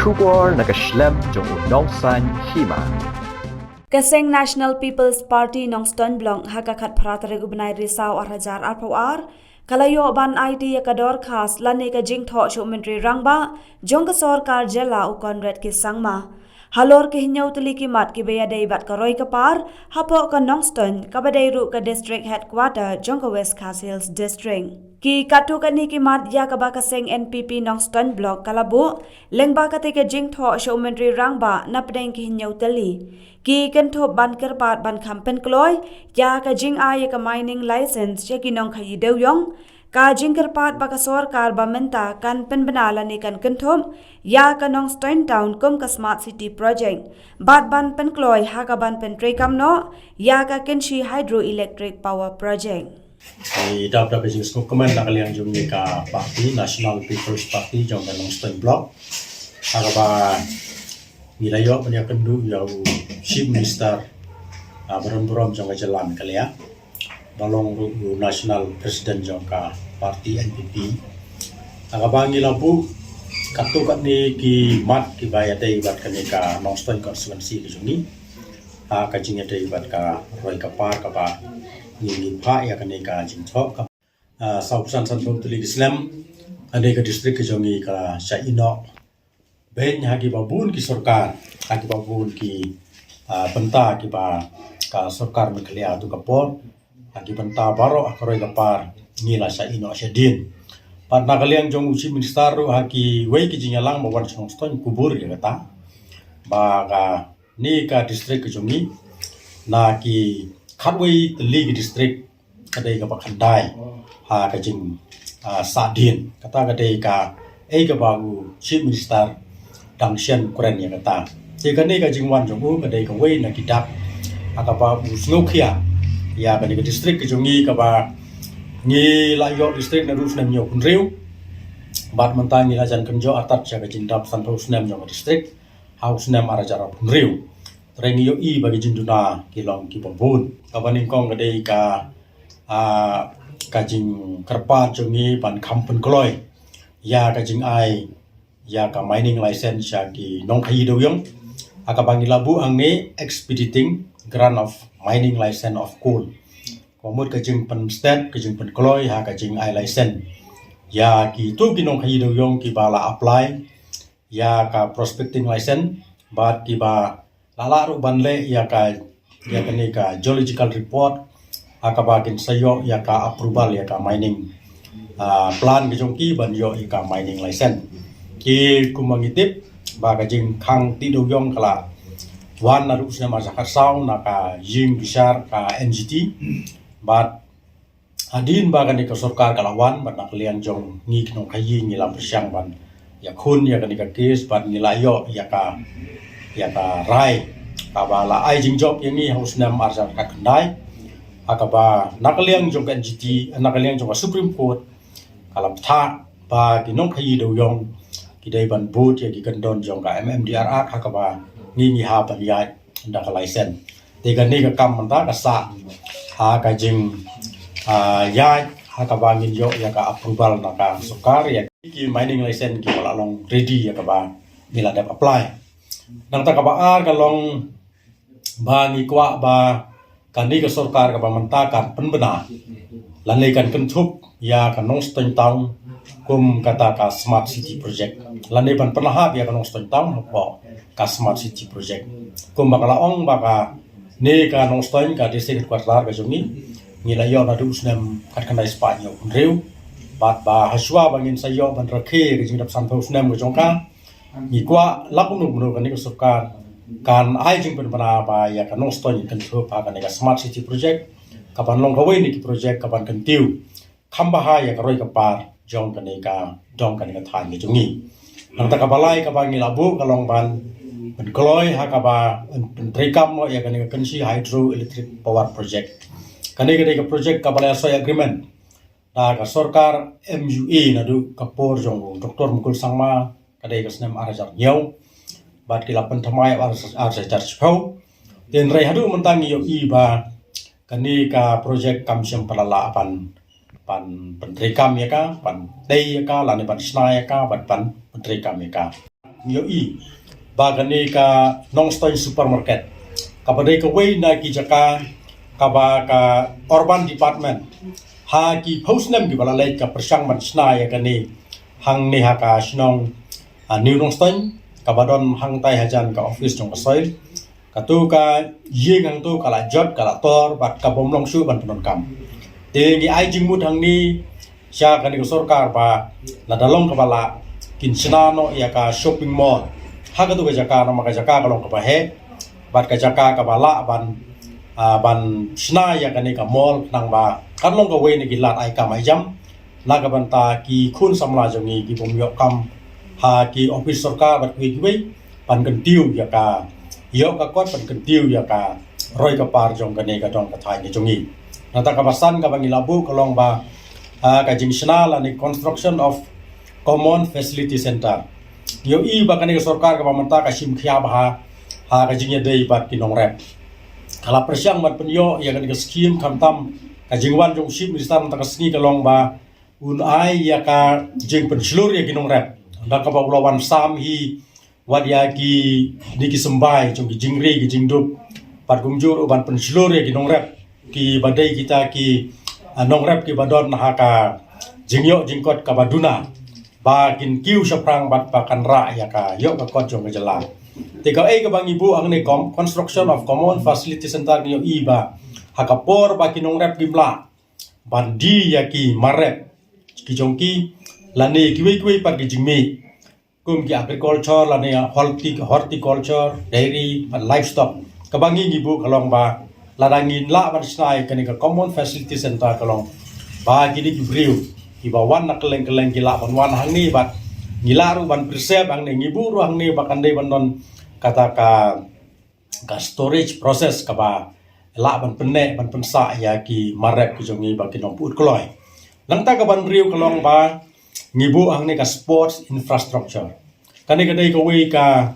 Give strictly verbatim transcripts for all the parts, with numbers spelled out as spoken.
Khubor na ka shlem jong u Nongsaiñ Hima. Ka seng National People's Party Nongstoiñ Block ha ka khatphra tarik u bnai Risaw ar hajar arphew ar ka la ïoh ban aiti ïa ka dorkhas lane ka jingthoh sha u Myntri Rangbah jong ka sorkar jylla u Conrad K Sangma. Halor ki hynñiew tylli ki mat kiba ïadei bad ka roi ka par hapoh ka Nongstoiñ kaba dei ruh ka district headquarter jong ka West Khasi Hills District. Ki katto katne ki mat ïa kaba ka seng N P P Nongstoiñ Block ka la buh lyngba katei ka jingthoh sha u Myntri Rangbah na pdeng ki hynñiew tylli ki kynthup ban kyrpad ban kham pynkloi ïa ka jingai ïa ka mining license ïa ki nongkhaïi dewiong, ka jingkyrpad ba ka sorkar ba mynta kan pynbna lane kan kynthup ïa ka Nongstoiñ Town kum ka Smart City Project bad ban pynkloi ha kaban pyntreikam noh ïa ka Kynshi Hydroelectric Power Project. Ngi dap da ka jingsngewkmen na ka liang jong ngi ka party, National People's Party jong ka Nongstoiñ Block, ha kaba ngi la ïoh ban ïakynduh ïa u Chief Minister, ah, barim barim jong ka jylla Meghalaya, ba long ruh u National President jong ka party N P P. Ha kaba ngi la buh katto katne ki mat kiba ïadei bad kane ka Nongstoiñ constituency ka jong ngi, ha ka jingïadei bad ka roi ka par kaba ngi, ngi phah ïa kane ka jingthoh ka, ah, sawphew san sanphew tylli ki snem, kane ka district ka jong ngi ka shah ïeh noh beiñ ha kiba bun ki sorkar, ha kiba bun ki, ah, bynta kiba ka sorkar Meghalaya tu ka por, ha ki bynta baroh ha ka roi ka par ngi la shah ïeh noh shadien. Bad na ka liang jong u Chief Minister ruh ha kiwei ki jingïalang ba wan sha Nongstoiñ u kubur ïa kata ba kane ka district ka jong ngi, na ki khatwei tylli ki district, ka dei kaba khyndai ha ka jing, ah, sahdien. Kata ka dei kaei kaba u Chief Minister dang shem kren ïa kata. Te kane ka jingwan jong u ka dei kawei na ki dak ha kaba u sngewkhia ïa kane ka district ka jong ngi kaba ngi la ïoh district naduh u snem hynñiewphew hynriew. Bad mynta ngi la jan kynjoh artat sha ka jingdap sanphew snem jong ka district ha u snem ar hajar arphew hynriew. Te ngi ïohi ba ki jingduna ki long kiba bun. Kaba nyngkong ka dei ka, ah, ka jingkyrpad jong ngi ban kham pynkloi ïa ka jingai ïa ka mining license sha ki nongkhaïi dewiong, ha kaba ngi la buh hangne Expediting Grant of Mining License of Coal. Ka mut ka jingpynstet, ka jingpynkloi ha ka jingai license ïa kito ki nongkhaïi dewiong kiba la apply ïa ka prospecting license bad kiba la lah ruh ban leh ïa ka, ïa kane ka geological report ha kaba kin sa ïoh ïa ka approval ïa ka mining, ah, plan ka jong ki ban ïoh ïa ka mining license. Ki kumba ngi tip ba ka jingkhang tih dewiong ka la wan naduh u snem ar hajar khatsaw na ka ïing bishar ka N G T. Bad hadien ba kane ka sorkar ka la wan bad na ka liang jong ngi ki nongkhaïi ngi la pyrshang ban ïakhun ïa kane ka case bad ngi la ïoh ïa ka, ïa ka rai kaba la ai jingjop ïa ngi ha u snem ar hajar khatkhyndai, ha kaba na ka liang jong ka N G T, na ka liang jong ka Supreme Court ka la pynthah ba ki nongkhaïi dewiong ki dei ban bud ïa ki kyndon jong ka M M D R Act ha kaba ngi, ngi hap ban ïaid da ka license. Te kane ka kam mynta ka sah ha ka jing, ah, ïaid ha kaba ngin ïoh ïa ka approval na ka sorkar ïa ki mining license kiba la long ready ïa kaba ngi la dep apply. Nangta kaba ar ka long ba ngi kwah ba kane ka sorkar kaba mynta kan pynbna lane kan kynthup ïa ka Nongstoiñ Town kum kata ka Smart City Project lane ban pynlahap ïa ka Nongstoiñ Town hapoh ka Smart City Project. Kumba nga la ong ba kane ka Nongstoiñ ka district headquarter ka jong ngi, ngi la ïoh naduh u snem khatkhyndai spah hynñiewphew hynriew. Bad ba hashwa ba ngin sa ïoh ban rakhe ka jingdap sanphew snem ka jong ka, ngi kwah la kumno kumno kane ka sorkar kan ai jingpynbna ba ïa ka Nongstoiñ kan kynthup ha kane ka Smart City Project kaban long kawei na ki project kaban kyntiew kham bha ïa ka roi ka par jong kane ka dong, kane ka thaiñ ka jong ngi. Nangta kaba lai kaba ngi la buh ka long ban pynkloi ha kaba pyntreikam noh ïa kane ka Kynshi Hydroelectric Power Project. Kane ka dei ka project kaba la soi agreement da ka sorkar M U A naduh ka por jong u Doctor Mukul Sangma, ka dei ka snem ar hajar hynñiew bad ki la pynthymmai ar, ar hajar shiphew. Hynrei haduh mynta ngi ïohi ba kane ka project kam shym pynlait ban, ban pyntreikam ïa ka, ban tei ïa ka lane ban shna ïa ka bad ban pyntreikam ïa ka. Ïohi ba kane ka Nongstoiñ Supermarket kaba dei kawei na ki jaka kaba ka Urban Department ha ki phew snem kiba la leit ka pyrshang ban shna ïa kane hangne ha ka shnong, ah, New Nongstoiñ, kaba don hangtai hajan ka office jong ka soil. Katu ka ïing hangtu ka la jot, ka la tor, bad ka bym long shuh ban pyndonkam. Te ngi ai jingmut hangne sha kane ka sorkar ba lada long kaba lah, kin shna noh ïa ka shopping mall ha katu ka jaka, namar ka jaka ka long kaba heh bad ka jaka kaba lah ban, ah, ban shna ïa kane ka mall, khnang ba kan long kawei na ki lad ai kam ai jam na ka bynta ki khun samla jong ngi ki bym ïoh kam ha ki office sorkar bad kiwei kiwei, ban kyntiew ïa ka ïoh ka kot, ban kyntiew ïa ka roi ka par jong kane ka dong ka thaiñ ka jong ngi. Nangta kaba san kaba ngi la buh ka long ba, ah, ka jingshna lane construction of common facility center. Ïohi ba kane ka sorkar kaba mynta ka shim khia bha ha ka jingïadei bad ki nongrep. Ka la pyrshang ban pynïoh ïa kane ka skim, khamtam ka jingwan jong u Chief Minister mynta ka sngi ka long ba un ai ïa ka jingpynshlur ïa ki nongrep. Da kaba u la wan sam hi wat ïa kine ki symbai jong ki jingri ki jingdup, bad kumjuh ruh ban pynshlur ïa ki nongrep kiba dei kita ki, ah, nongrep kiba don ha ka jingïoh jingkot kaba duna, ba kin kiew shaphrang bad ba kan rah ïa ka ïoh ka kot jong ka jylla. Te kaei kaba ngi buh hangne, com- construction of common facility center, ngi ïohi ba ha ka por ba ki nongrep kim lah ban die ïa ki mar rep ki jong ki lane kiwei kiwei pat ki jingmih, kum ki agriculture lane horti- horticulture, dairy and livestock. Kaba ngi ngi buh ka long ba lada ngin lah ban shna ïa kane ka common facility center ka long ba kine ki briew kiba wan na kylleng kylleng ki lah ban wan hangne bad ngi lah ruh ban preserve hangne, ngi buh ruh hangne ba kan dei ban don kata ka ka storage process kaba lah ban pynneh ban pynsah ïa ki mar rep ki jong ngi ba kin ym pyut kloi. Nangta kaba hynriew ka long ba ngi buh hangne ka sports infrastructure. Kane ka dei kawei ka,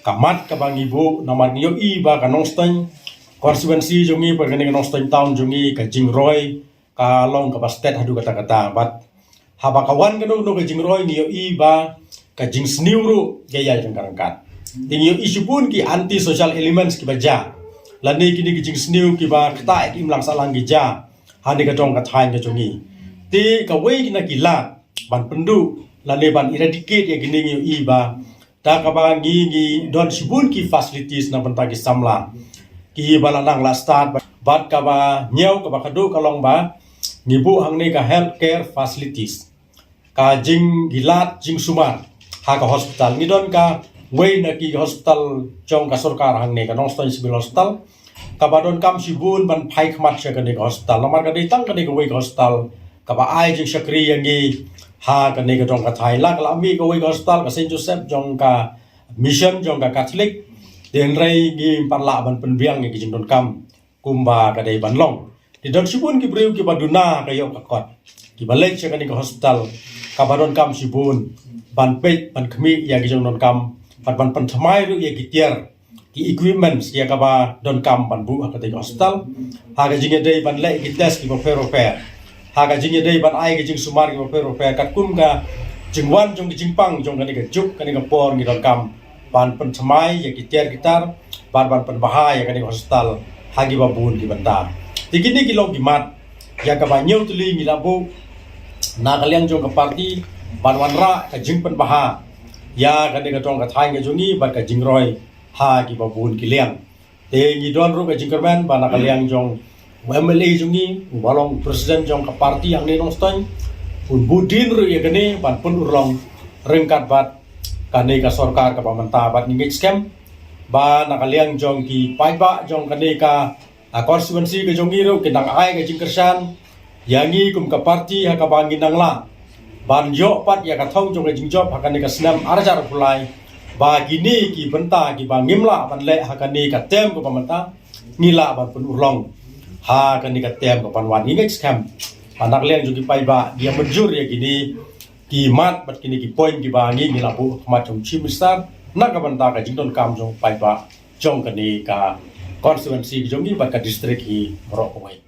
ka mat kaba ngi buh namar ngi ïohi ba ka Nongstoiñ constituency jong ngi, ba kane ka Nongstoiñ town jong ngi, ka jingroi ka long kaba stet haduh katta katta. Bad haba ka wan kano kano ka jingroi ngi ïohi ba ka jingsniew ruh ka ïai jong ka ryngkat. Te ngi ïohi shibun ki anti social elements kiba jia lane kine ki jingsniew kiba ktah ïa ki imlang sahlang ki jia ha kane ka dong ka thaiñ ka jong ngi. Te kawei na ki lad ban pynduh lane ban eradicate ïa kine ngi ïohi ba da kaba ngi ngi don shibun ki facilities na bynta ki samla kiba la nang la stad, bad kaba hynñiew kaba khatduh ka long ba ngi buh hangne ka healthcare facilities, ka jingïalad jingsumar ha ka hospital. Ngi don kawei na ki hospital jong ka sorkar hangne, ka Nongstoiñ Civil Hospital, kaba donkam shibun ban phai khmat sha kane ka hospital namar ka dei tang kane kawei ka hospital kaba ai jingshakri ïa ngi ha kane ka dong ka thaiñ. La ka la mih kawei ka hospital, ka Saint Joseph jong ka Mission jong ka Catholic, te hynrei ngim pat lah ban pynbiang ïa ki jingdonkam kumba ka dei ban long. Te don shibun ki briew kiba duna ka ïoh ka kot kiba leit sha kane ka hospital kaba donkam shibun ban peit ban khmih ïa ki jingdonkam, ban ban pynthymmai ruh ïa ki tiar, ki equipments ïa kaba donkam ban buh ha katei ka hospital, ha ka jingïadei ban leh ki test kiba pher ba pher, ha ka jingïadei ban ai ka jingsumar kiba pher ba pher, katkum ka jingwan jong ki jingpang jong kane ka juk, kane ka por ngi donkam ban pynthymmai ïa ki tiar ki tar, ban ban pynbha ïa kane ka hospital ha kiba bun ki bynta. Te kine ki long ki mat ïa kaba hynñiew tylli ngi la buh na ka liang jong ka party ban wanrah ka jingpynbha ïa kane ka dong ka thaiñ ka jong ngi bad ka jingroi ha kiba bun ki liang. Te ngi don ruh ka jingkyrmen ba na ka liang jong u M L A jong ngi, uba long president jong ka party hangne Nongstoiñ, un buh dien ruh ïa kane ban pynurlong ryngkat bad kane ka sorkar kaba mynta. Bad ngi ngeit skhem ba na ka liang jong ki paidbah jong kane ka, ah, constituency ka jong ngi ruh kin nang ai ka jingkyrshan ïa ngi kum ka party ha kaba ngin nang lah ban ïoh pat ïa ka thong jong ka jingjop ha kane ka snem ar hajar arphew lai, ba kine ki bynta kiba ngim lah ban leh ha kane ka term kaba mynta ngi lah ban pynurlong ha kane ka term kaba wan. Ngi ngeit skhem ba na ka liang jong ki paidbah ki ïa mynjur ïa kine ki mat bad kine ki point kiba ngi ngi la buh ha khmat jong u Chief Minister na ka bynta ka jingdonkam jong paidbah jong kane ka constituency jong ngi bad ka district hi baroh kawei.